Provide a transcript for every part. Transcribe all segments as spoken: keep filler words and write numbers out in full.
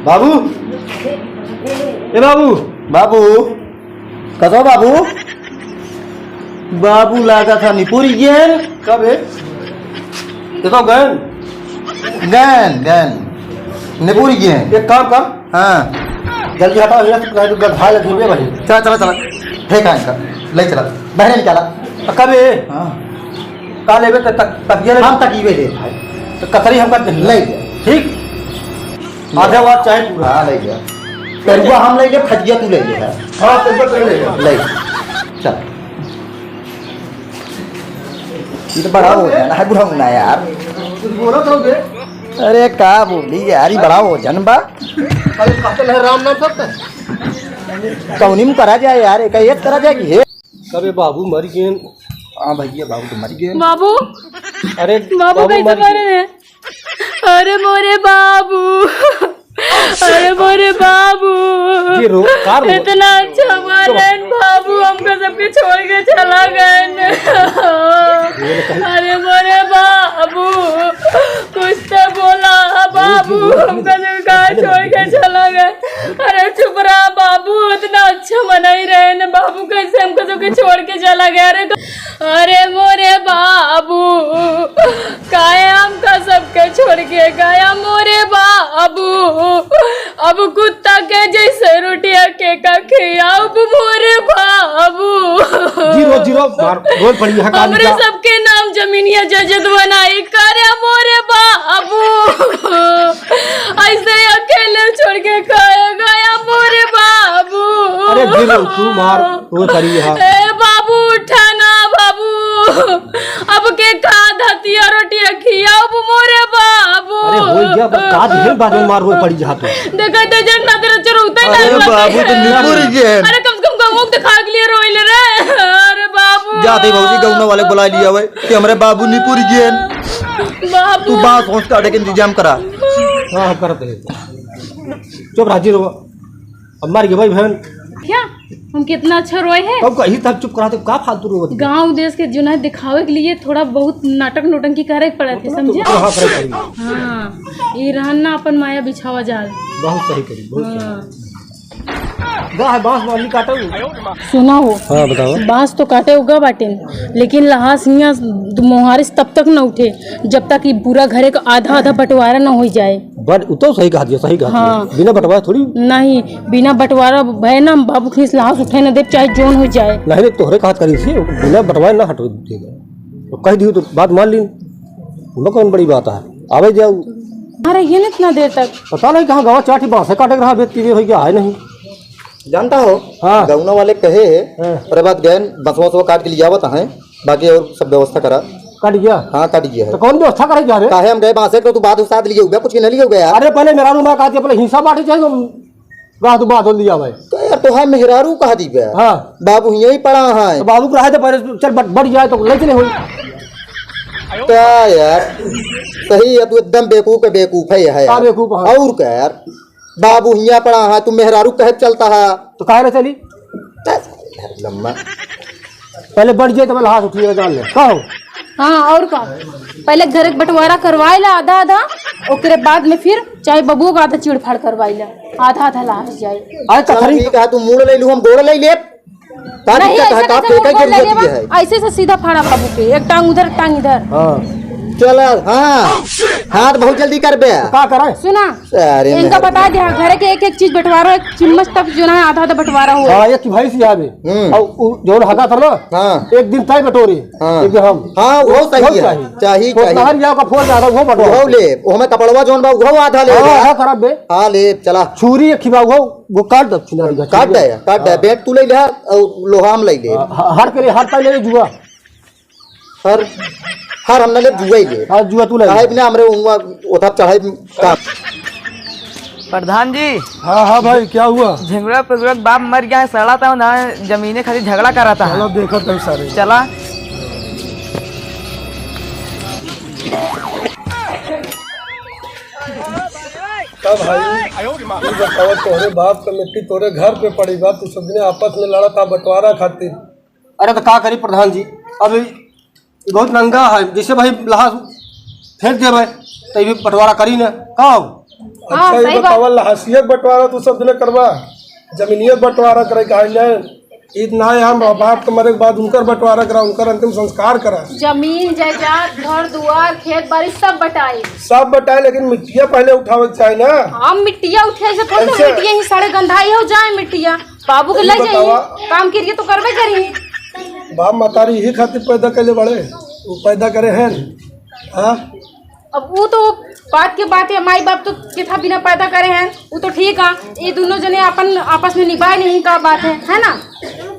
बाबू, ए बाबू। बाबू, कसो बाबू? बाबू लागत है निपुर गेन। कब है? देखो गैन। गैन, गैन। निपुर गेन। एक काम कर। हाँ। जल्दी हटा, ये तो गधा लगे हुए भाई। चला, चला, चला। फेंका इनका। ले चला। बाहर निकाला। तो कब है? हाँ। का लेबे त-, त-, तकिया ले। हम तकिए ले भाई। तो कथरी हमका दे। ले जा। ठीक? आधा वाट चाहे पूरा। हाँ, ले जा। पेरुआ हम ले जा, खटिया तू ले जा। हाँ, पेरुआ तू ले जा। ले। चल। ये तो बड़ा हो गया ना, है बुढ़ऊ ना यार। कुछ बोला तो बे। अरे का बोली यार, ये बड़ा वजन बा। अरे कहते नहीं राम नाम सत्य। कौनी में करा जाए यार, एक एक करा जाए कि हे। कबे बाबू मर गए। हाँ भैया, बाबू तो मर गए। बाबू, अरे बाबू बाबू कैसे मर मरे गए। हैं? अरे मोरे बाबू, अरे मोरे बाबू, ये रो, का रो? इतना अच्छा मारन बाबू, हमको सबके छोड़ के चला गए। अरे मोरे बाबू, कुछ तो बोला बाबू, हमको सबका छोड़ के चला गए। अरे चुप रहा बाबू, इतना अच्छा मनई रहे न बाबू, कैसे हमको सबके छोड़ के चला गया? अरे तो, अरे मोरे बाबू, काहे हमका सबके छोड़ के गया मोरे बाबू? अब कुत्ता के जैसे रोटिया के का खियाब मोरे बाबू? जीरो, जीरो, मार, रोल पड़ी है काली हमरे का। सबके नाम जमीनिया जजत बनाई करे मोरे बाबू। ऐसे अकेले छोड़ के काहे गया मोरे बाबू? अरे जीरो, तू मार, रोल पड़ी है। ए बाबू, उठा ना बाबू। अब के का धतिया रोटिया खियाब मोरे बाबू? अरे हो गया, अब का दिल बाजन मार हो पड़ी जहाँ तो। देखा तो जन ना तेरा चुरौता ही अरे नहीं बाबू, तो निपुर गए। अरे कम से कम गऊ के खा के लिए रोइले रे। अरे बाबू। जाते ही भौजी गौना वाले बुला लिया हुआ है कि हमरे बाबू निपुर गए। बाबू। तू बांस ओस काटे के इंतजाम करा। हाँ, हम करते हैं। चुप रहा, जीरो। अब मर गए भाई बहन। क्या? हम कितना अच्छा रोए हैं? तब कहीं तक चुप करा, तो का फालतू रोवत है? गाँव देश के जो है दिखावे के लिए थोड़ा बहुत नाटक नौटंकी करे के पड़त है, मतलब तो समझे? हाँ, करे पड़ी। हाँ, ये रहन ना अपन माया बिछावा जाल। बहुत सही करी, बहुत सही। हाँ। गा है बांस वाली काटो। सुना हो। हाँ, बताओ। बांस तो काटे उगा बाटेन, लेकिन लहास हियाँ मोहारिस तब तक न उठे, जब तक ये पूरा घरे का आधा आधा बंटवारा न हो जाए। बट उ तो सही कहा दिया, सही कहा दिया। हाँ। बिना बंटवारा थोड़ी। नहीं, बिना बंटवारा भय ना, हम बाबू खीस लहास उठे न देब, चाहे जोन हो जाए। नहीं, नहीं, तोहरे कहा करी से, बिना बंटवारे ना हटो देगा। तो कह दियो तो बात मान ली, वो कौन बड़ी बात है, आवे जाओ। अरे ये नहीं इतना देर तक। पता नहीं कहाँ गवा, चाठी बांसे काटे के रहा, बेच के भैया है नहीं। जानता हो, हाँ। गौना वाले कहे है, हाँ। अरे बात गए, बसवा वसवा काट के लियावत है, बाकी और सब व्यवस्था करा। कट गया? हाँ, कट गया है। तो कौन व्यवस्था करे जा रहे? काहे हम गए बांसे को, तू बात उसाद लिए हुआ, कुछ नहीं लिए हुआ यार। अरे पहले मेहरारू माँ कहती, पहले हिस्सा बांटे चाहिए, तो रात बाद लिया भाई। तो यार, तो हाँ मेहरारू कहा दी बे। हाँ। बाबू यहीं पड़ा है। तो बाबू को रहा था पहले, चल बट, बढ़ जाए तो ले चले हो। क्या यार, सही है, तू एकदम बेवकूफ है, बेवकूफ है यार। क्या बेवकूफ है? और क्या यार, बाबू हियाँ पड़ा है, तू मेहरारू कहे चलता है। तो काहे ना चली? तस यार लम्मा। पहले बढ़ जाए तो पहले हाथ उठिए, जान ले। कहो। हाँ, और का? पहले घर के बंटवारा करवाए ला आधा आधा, ओकरे बाद में फिर चाहे बबुओ का आधा चीड़ फाड़ करवाए ला, आधा आधा लाश जाए। अरे चल कथरी ठीक है, तू मूड़ ले लू, हम गोड़ ले ले। का नहीं, दिक्कत है? ऐसे का कैसे फेंके मुड़ के गोड़ ले जरूरत लेबा? है? ऐसे से सीधा फाड़ा बाबू के, एक टांग उधर, एक टांग इधर। हाँ। चल, हाँ, हाथ बहुत जल्दी कर बे। का करे? सुना, अरे इनका मेहर- बता दे, हाँ, घर के एक एक चीज बंटवारा, एक चम्मच तक जो ना आधा आधा बंटवारा हो। हाँ, एक भैंस यहाँ भी। हम्म। और उ-, जो हगा था ना, हाँ। एक दिन तय बटोरी, हाँ। एक दिन हम। हाँ, वो सही वो है। चाही। चाही, तो चाही। नहर जाओ का फोड़ ज्यादा, वो बटोरा। वो ले, वो हमें कपड़वा जोन बा, वो आधा ले हाँ, ले। हाँ, खराब बे। हाँ, ले, चला। छुरी एक खिबा, वो, वो काट दे, छुरी का काट छुरी। दे, काट दे। हाँ। बेंत तू ले ले, और लोहा हम ले ले। हाँ, ह-, हर के लिए, हर पाई ले ले जुआ। हर, हर हमने ले जुआ ही ले। हाँ, जुआ तू ले ले। काहे बिना हमरे उंगवा ओथा चढ़ाई का। प्रधान जी। हाँ, हाँ भाई, क्या हुआ? झिंगुरा पिंगुरा के बाप मर गया है, सड़ा था ना, जमीने खातिर झगड़ा कर रहा था। चलो देखो तुम सारे। चला। तब भाई, तू बताओ, तोहरे बाप का मिट्टी तोरे घर पे पड़ी बा, तू सब जने आपस में लड़ा था बंटवारा खातिर। अरे तो का करी प्रधान जी, अब ई बहुत नंगा है, जैसे भाई लहास फेंक देबे तो ये भी बंटवारा करी न। का हो? हाँ, अच्छा, ये सही बात। बतावा, लहसिया के बंटवारा तू सब जने करबा, जमीनिया के बंटवारा करे का है ना? ईद ना है, हम बाप के मरे के बाद उनकर बंटवारा करा, उनकर अंतिम संस्कार करा। जमीन, जायदाद, घर दुआर, खेत बाड़ी सब बटाई। सब बटाई, लेकिन मिट्टिया पहले उठावे के चाही ना। हम मिट्टिया उठे से थोड़ी कैसे? मिट्टिया ही सड़े गंधाई हो जाए मिट्टिया। बाबू के ये ले जाइए, बतावा। काम के लिए तो करबे करी। बाप मतारी यही खातिर पैदा कैले बड़े, वो पैदा करे हैं। हाँ? अब वो तो बात के बात है, माई बाप तो कितना बिना पैदा करे हैं, वो तो ठीक है। ये दोनों जने अपन आपस में निभाए नहीं, का बात है, है ना?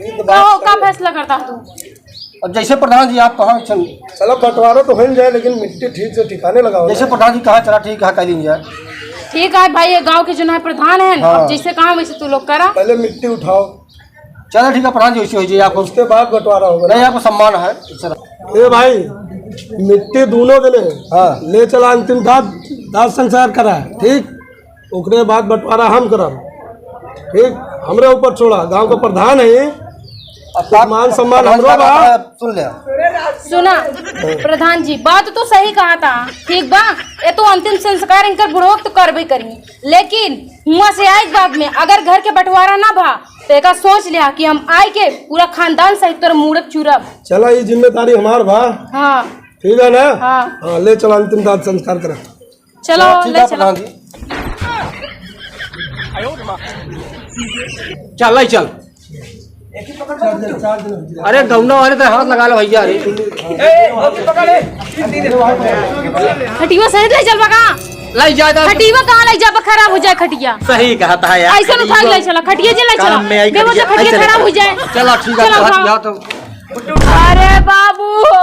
ये तो बात कहो, का सही है। फैसला करता तू? अब जैसे प्रधान जी आप कहा, चल। चलो, बंटवारा तो हो ही जाए, लेकिन मिट्टी ठीक से ठिकाने लगाओ जैसे ना। प्रधान जी कहा, चला ठीक है, कर लीजिए। ठीक है भाई, ये गांव के जो ना प्रधान है, हाँ। अब जैसे कहा वैसे तू लोग करा। पहले मिट्टी उठाओ। चलो ठीक है प्रधान जी, वैसे हो जाए, आपको उसके बाद बंटवारा होगा। नहीं, आपको सम्मान है। चलो। ए भाई, मिट्टी दोनों जने हाँ। ले चला, अंतिम दाद, दाद संस्कार करा, ठीक? ओकरे बाद बंटवारा हम करब, ठीक? हमरे ऊपर छोड़ा, गांव का प्रधान है, अब साहब, मान सम्मान प्रधान हमरो साहब, बा। आप सुन ले। सुना, प्रधान जी, बात तो सही कहा था, ठीक बा? ये तो अंतिम संस्कार इनकर बुढ़ोक तो करबे करी, लेकिन हुआ से आए के बाद में अगर घर के बंटवारा ना भा, तो एका सोच लिया कि हम आए के पूरा खानदान सहित तोर मूड़क चूरब। चला, ये जिम्मेदारी हमार बा। हाँ। ठीक है ना? हाँ। हाँ, ले चला, अंतिम दाद संस्कार करा। चलो, चलो, ठीक ले है, चलो। प्रधान जी। चल, ले चल। अरे, गौना वाले तो हाथ लगा लो भैया रे। खटिया सहित ले चल बका। ले जा तो। खटिया कहाँ ले जा, खराब हो जाए खटिया। सही कहता है यार। ऐसा उठा के ले चला, खटिया जे ले चला। काम में आई बेवजह खटिया। खटिया खराब हो जाए। चलो, ठीक है, चलो, चलो, उठाओ। जाओ तो। अरे बाबू हो,